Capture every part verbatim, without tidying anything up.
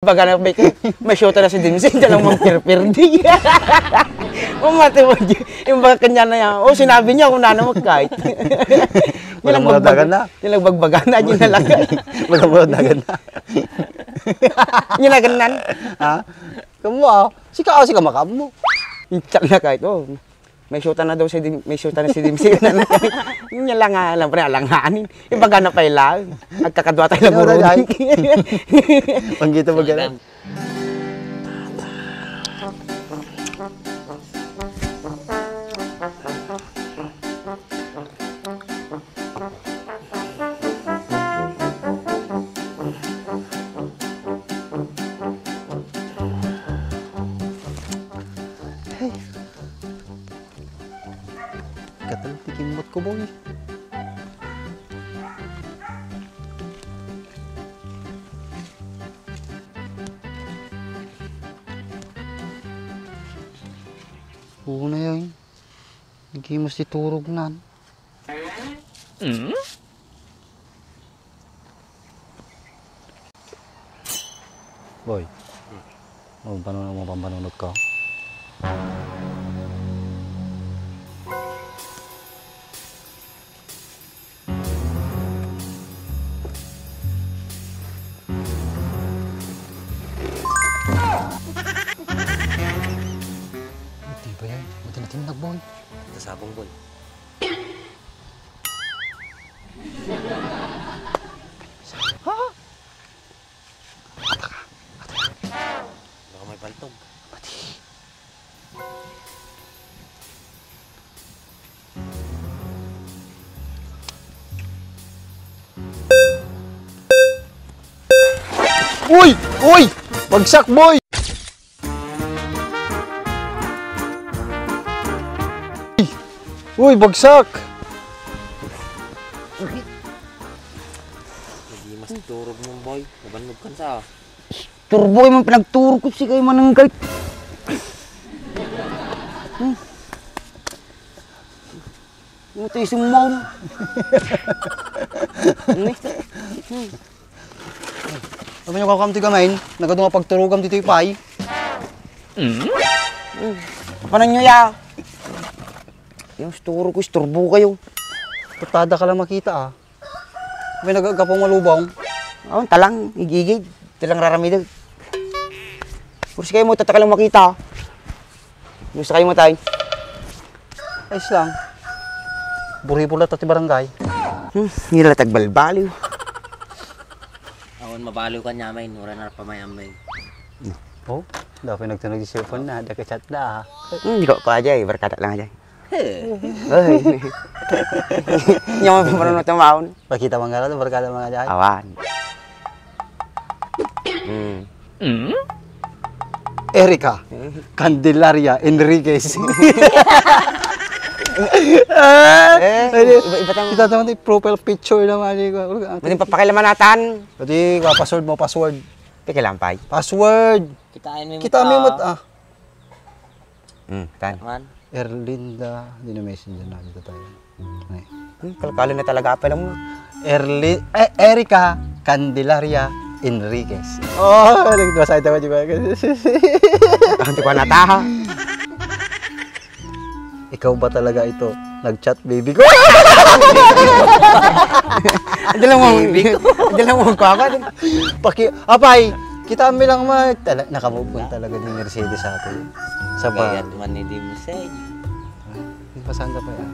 Baga na, may, may shota na si Dimsy, dyan lang magpirpirdi. Mamati mo, yung baga kanya na yan. Oh, sinabi niya kung nano magkait. Wala mo nagbagbag-, dagan na. Yung nagbagbagan na, yun na lang. Wala mo dagan na. Yun na ganan. Ha? Kamu, ah. Sika, ah, sika, makamu. Itsak na kahit, oh. May shota na daw si Dim-, may shota na si Dimsy. Yun niya lang, ah, alam pa rin, alanganin. Yung baga na pala. Agkakadwa tayo na buruding. Panggito mo gano'n. Hey. Katal ti kimmot ko, boy. Una yan. Naghimus ti turog nan. Hmm? Boy, mapampanunot, mapampanunot ka? Di ba yan? Buti na tinag, boy. Ito sabong, boy. Ha? Baka may paltog. Pati. Uy! Uy! Bagsak, boy! Uy, bagsak! Hindi mas turog mo, boy. Nabannog ka sa. Turbo kayo man pinagturog ko, si kayo mananggay. Hmm. Ano tayo summaw? Hmm. Ano nyo kakam ti gamain? Nagaduma pagturugam dito ipay. Mm. Paano nyo ya? Yung sturo ko, isturbo kayo. Putada ka lang makita, ah. May nagagapong malubong. Oh, talang, igigid. Talang raramideg. Kursi kayo mo, tataka lang makita. Gusto kayo matay? Ayos lang. Buribula ta ti barangay. Hmm, nila tagbalbaliw. Awan mabaliw ka niya, may nura na pamayam, may. Oh, dapat nagtunog di cellphone na, da ka chat da, ah. Hmm, di ko pa aja, eh, barkada lang aja. Hey. Ay. Nyaman pa marunong tumaon. Pakita mo nga lang, barkada mga dyan. Awan. Hmm. Erica Candelaria Enriquez. Ah, eh, ano, iba, iba tang- kita naman yung profile picture naman, eh. Ano yung papakilaman natin? Pati, ah, password mo, password. Teka lang, pay. Password. Kitain mo yung mata. Kita mo yung mata, ah. Hmm, tan. Man. Erlinda, di na messenger na dito tayo. Ay. Hmm, kalkalo na talaga, apel mo. Erli-, eh, Erica Candelaria Enriquez. Oh, nagdua sa ito, di ba? Ang tukwa na taha. Ikaw ba talaga ito? Nag-chat, baby ko. Hindi lang mo, hindi lang mo magkaka. Paki-, apay, kita mi lang ma-, tala-, nakamove on talaga ni Mercedes sa atin. Sa ba-, gayat man ni Dimsey. Ay, pasanda pa yan.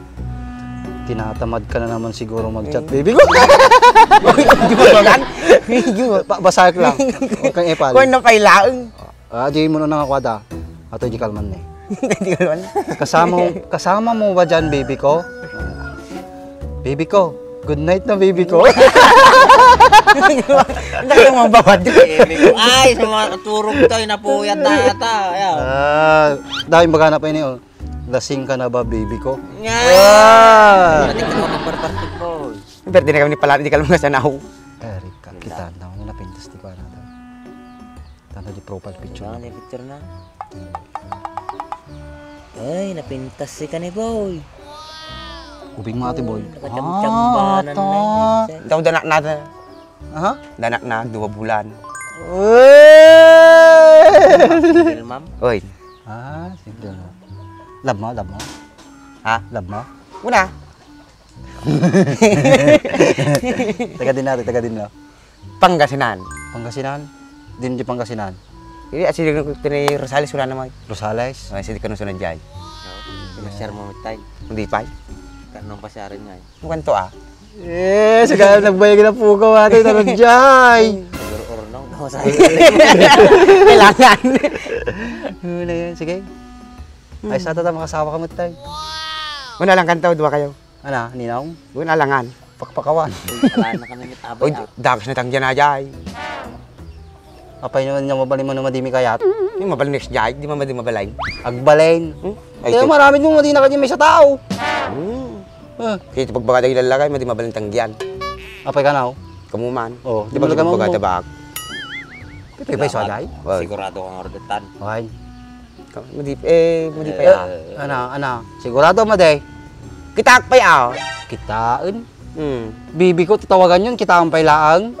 Tinatamad ka na naman siguro mag-chat, baby ko. Di ba, bagan? Medyo. Pa-, basa lang. Huwag kang epal. Kung napailaang. Ah, di mo na nangakwada. Ato, di kalman ni. Di kalman. Kasama, kasama mo ba dyan, baby ko? Baby ko, good night na, baby ko. Hindi ka mabawad. Baby ko. Ay, sa mga katurog to, napuyat na ata. Ayaw. Ah, dahil maghanap pa ini, oh. Lasing ka na ba, baby ko? Nga! Ah! Pati ka naman, barbartik, boy. Pero di na kami pala, di ka lang masanaw. Eric, kita na, napintas di ko, ano, to. Tanda di profile picture. Ano na yung picture na? Hmm. Ay, napintas si kani boy. Ubing mo ate boy. Nakachamchambanan na yun. Ito, danak na. Aha? Danak na, dua bulan. Uy! Ma'am. Oy. Ah, single mo. Love mo, love mo? Ha? Love mo? Una. Taga din natin, taga din, no? Pangasinan. Pangasinan? Din di Pangasinan? Hindi, asi din ko ni Rosales, wala naman. Rosales? Ay, sige, kanusuna jay. Masyar mo, mitay. Hindi pa. Kanong pasyarin nga, eh. Bukan to, ah. Eh, sagana nagbayag na pukaw, ate, tara, jay. Siguro urnong daw sa Kailangan. Ano na yan? Sige. Ay, sa tata, makasawa ka, mitay. Una lang kanta, dua kayo. Ana, ninong? Bukan alangan. Pakpakawan. Wala na kami ni Tabay, Uy, ah. Dakas na tang dyan, ajay. Apay naman nga mabalin mo naman di mi kayat? Yung mabalin next jay, di man di mabalin. Agbalin. Hmm? Ay, Kaya ito. Marami nung madi na kanya may sa tao. Hmm. Ah. Kaya ito pagbaga tayo lalagay, madi mabalin tang dyan. Apay ka na, oh? Kamu man. Oh, Di di ba malaga kita mo. Baga tabak? Ito yung may sa jay? Well. Sigurado kang ordetan. Okay. Madi, eh, madi pa Eh, ya. Ana, ana. Sigurado mo, day? Kita pa ya. Kitaen? Hmm. Bibi ko, tatawagan yun, kitaan pa'y laang.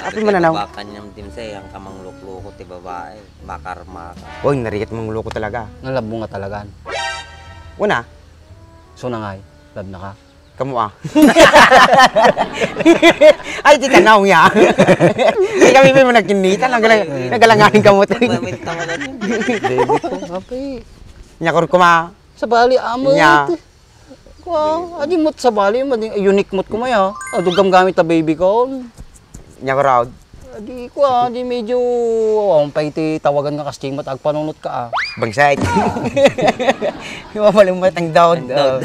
Api mananaw. Bakan yung dimsay, ang kamang lukluko ti babae. Bakar maka. Oy, narigat mang loko talaga. Nalabo nga talagan. Una. So na nga, love na ka. Kamu, ah. Ay, ti tanaw niya. Di kami pa mo nagkinita, nagalang-, nagalanganin ka mo. Baby ko, happy. Nyakor ko ma. Sabali, amo, Nya. Ito. Wow, adi mo't sabali, mading, unique mo't kumaya. Adu gamgamit ta baby ko. Nyakor out. Adi ko, ah, di medyo, oh, ang pay ti tawagan nga kasting mat agpanunot ka, ah. Bangsay. Mapalimbat ang daod. Ang daod.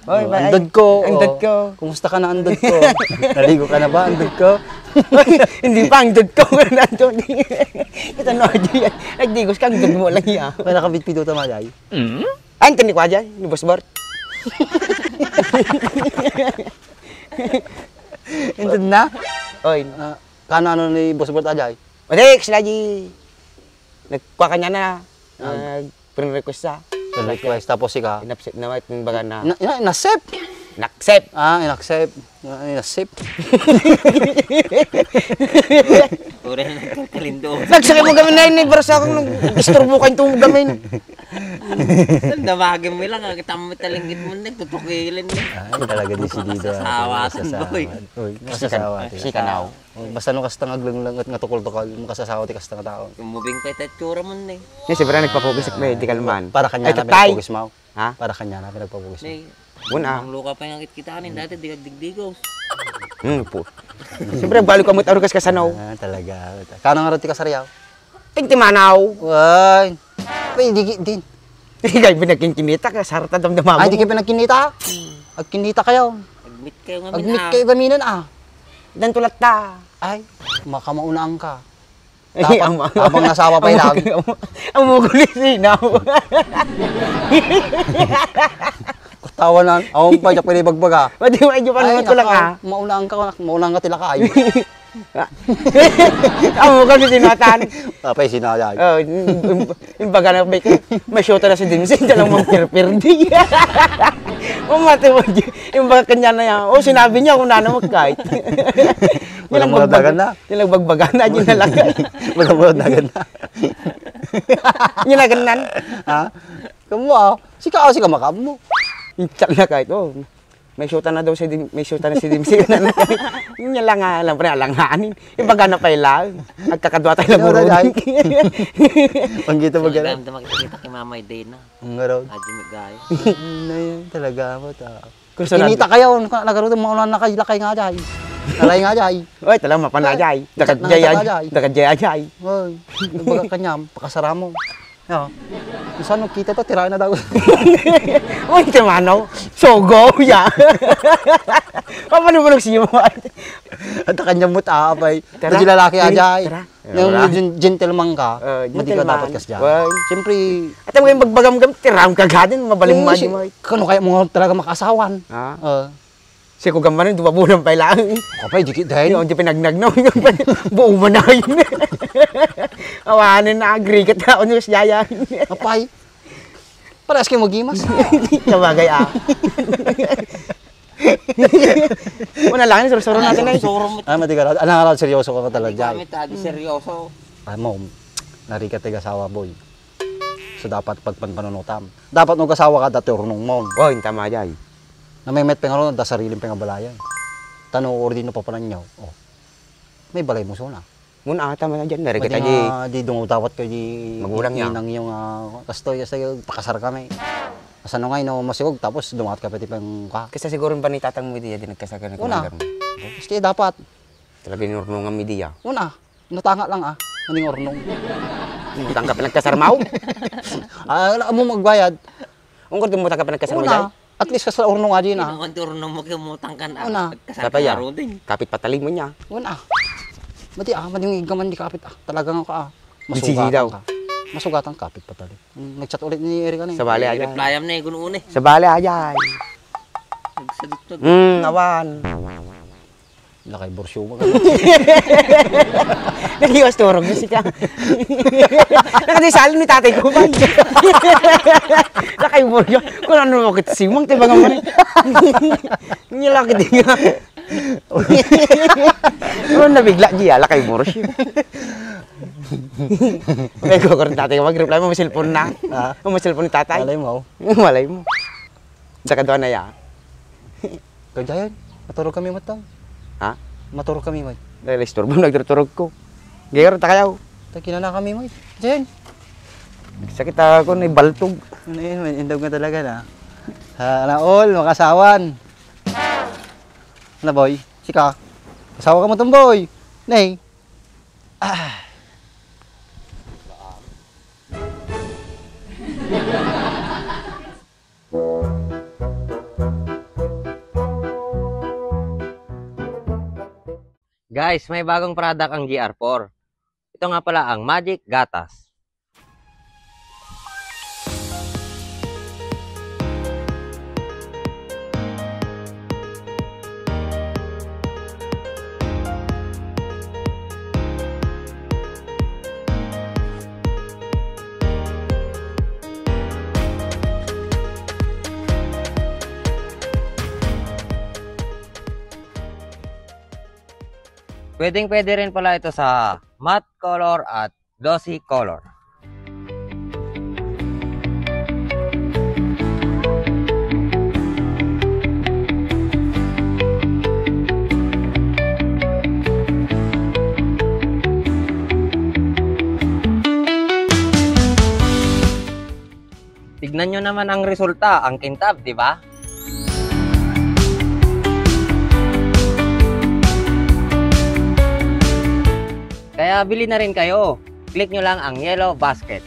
Oh. Oy, Oh, ba-, andad ko, ang dad oh. Ko. Kumusta ka na, andad ko? Naligo ka na ba, andad ko? Hindi pa, ang dad ko. Kita no, di, nagdigos ka, ang dad mo lang iya. Wala ka bitpido ta, Majay? Mm? Ay, ang tinik ko, Ajay, ni Boss Bart. Inted na? Oy. Ah, kano ano ni Boss Bart, Ajay? Matik, sila di. Nagkuha kanya na. Ah. Nag-friend request sa. Friend request, tapos ika? Inaccept na, wait, yung baga na. Na, na, inaccept? Inaccept. Ah, inaccept. Ah, inaccept. Pura na nagkakalindo. Nagsakit mo gamin na yun, eh, para sa akong nag-isturbo kayo itong gamin. Ang damagin mo lang, ah, kita mo talinggit mo, nagtutukilan mo. Ay, talaga desidido, ah. Masasawa, Masasawa. Boy. Uy, Kasi masasawa, kan-, di. Si Kanaw. Oh, basta no kasta nga aglenglenget nga tukol-tukol, makasasawa ti kasta nga tao. Tumubing pa ita itsura mo, eh. Ni, siyempre, nagpapugis ak medical man. Para kanya Ay, na tatay! Pinagpugis mo. Ha? Para kanya na pinagpugis mo. Ni, Wala. Ang luka pa nga kitkita kanin, dati di kagdigdigos. Hmm, po. Siyempre, balik ko mo tarugas kasano. Ah, talaga. Kano nga rati kasariyaw? Tigtimanaw. Ay. Pwede ki-, din. Ikay pinagkinkinita ka, sarta damdama Ay, mo. Di kayo pinagkinita? Agkinita kayo. Agmit kayo nga Agmit min, ah. Kayo gaminan, ah. Dan tulat ta. Ay, makamaunaan ka. Ay, Tapang, ama. Tapang nasawa pa Amo ilang. Ka, amo, amo ko ni sinaw. Tawanan, awang pa, diyak pinibagbaga. Pwede mo, medyo Ay, paano tulak, naka, ah? Maunaan ka, maunaan ka tilakay. Amo kami sinatan. Apay sinayay. Oh, yung, yung, yung baga na may, may shota na si Dimsy, dyan ang magpirpirdi. Mamati mo, yung baga kanya na yan. Oh, sinabi niya kung nano mo kahit. Wala mo nagbagbag-, dagan na. Yung nagbagbagan na, yun na lang. Wala mo dagan na. Yun na ganan. Ha? Kamu, ah. Sika, ah, sika, makamu. Itsak na kahit, oh. May shoota na daw si Dim-, may shoota na si Dimsy. Yun niya lang, ah, alam pa rin, alanganin. Yung baga na pa ila, nagkakadwa tayo Ano na, naguruding. Jai? Panggita mo So, gano'n? Ganda makikita kay Mamay Dana. Ang ngaraw. Haji Magaya. Na yun, talaga mo, ta. Kung saan Kinita nabi- kayo, nung ka-, nagaruto, mauna na kayo, lakay nga, Jai. Nalay nga, Jai. Oy, talaga, mapana, Jai. Dakat Dakat na, Jai, dakat, Jai. Dakat Jai, Jai. Oy, nagbaga ka niya, pakasara mo. No. Saan mo kita to? Tirain na daw. Uy, si Manaw. Sogo, ya. Paano mo nagsimo? At kanya mo, taapay. Tara. Di lalaki, Tara. Ajay. Tara. Yung Wala. Gen-, gentleman ka, Oh, madi ka gentleman. Dapat kas dyan. Well. Siyempre, At ang mga bagbagamgam, tiram ka gadin, mabaling Yung madi si-, mo. Kano kaya mo talaga makasawan? Ha? Oh. Si Kugang Manon, duwa bulan pa lang. Kapay, dikit dahil. Yung di pinagnagnaw, yung buo manayon. Awanin na, agrigat na, ano, si Yaya. Kapay. Parehas kayo magimas. Sabagay, ah. Una lang, sursuro natin, eh. Sursuro mo. Ah, matigal. Ano nga raw, seryoso ka talaga dyan. Kami tayo, seryoso. Ay, mom, narigat ti asawa, boy. So, dapat pagpanpanunutam. Dapat no asawa ka, dati urnong mo. Oh, inta madiay. Namemet pengaro, da sarilim pengabalayan. Tano, ordi no papananyaw. Oh. May balay mo suna. Mun ata man dyan, narigat Pwede aja. Nga, di dungawdawat kayo di Magulang niya. Ninang yung, ah, kastoy, kastoy, pakasar kami. Asano nga, no, masigog, tapos dumangat ka pati pang ka. Kasi siguro yung panitatang mo diya, di nagkasar ka na Una. Kumander mo. Kasi dapat. Talaga yung urnungan mo diya. Una, inutanga lang, ah. Maning urnong. Inutang ka pinagkasar mo? Ah, wala mo magbayad. Ungkol mo ta ka pinagkasar mo Una, diya? At least kasla urnong aja na. Ino, kanti urnong mo kayo mo tangkan, ah. Una. Kasar Kapaya, ka aro din. Kapit patali mo niya. Una. Mati, ah, maning igaman di kapit, ah. Talagang ako, ah. Sige daw. Masugatan ka. Masugatan kapit patali. Hmm, nag-chat ulit ni Eric ano eh. Sabali aja. Reply am na eh, gunune. Sabali aja. Nagsadot na. Hmm, awan. Lakay borsyo mo. Naliwas turog na sika. Nakadisalo ni tatay ko man. Lakay borsyo. Kung ano mo kit simang, tiba nga man. Nilakit nga. Oh, nabigla diya, lakay borsyo. May kukurin tatay ko, mag-reply mo, may cellphone na. Ha? Oh, may cellphone ni tatay. Malay mo. Malay mo. Sa kadwa na ya. Kay Jayan, maturog kami matang. Ha? Maturog kami, Mike. Dahil istorbo, nagturturog ko. Gayon, takayaw. Tayo, kinana kami, Mike. Jayan. Nagsakit ako, naibaltog. Ano yun, man? Indog na talaga na. Sana all, makasawan. Ano, boy? Sika? Asawa ka mo, tomboy. Nay. Ah. Guys, may bagong product ang G R four. Ito nga pala ang Magic Gatas. Pwedeng-pwede rin pala ito sa matte color at glossy color. Tignan nyo naman ang resulta, ang kintab, di ba? Kaya bili na rin kayo. Click nyo lang ang yellow basket.